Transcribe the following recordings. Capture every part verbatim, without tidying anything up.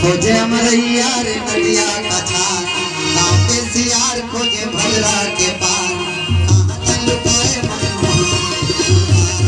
खोजे अमरैया रे नदिया कछार, गाँव के सियार खोजे भदरा के पार। कहाँ तन लुकाए मन मोहन,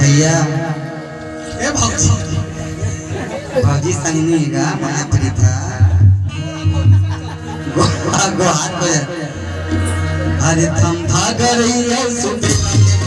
भैया, ए भौजी, भौजी संग नहीं गा, मना प्रीत हा। गोहा, गोहा, गोहा। अरे थम भाग रही है सुबह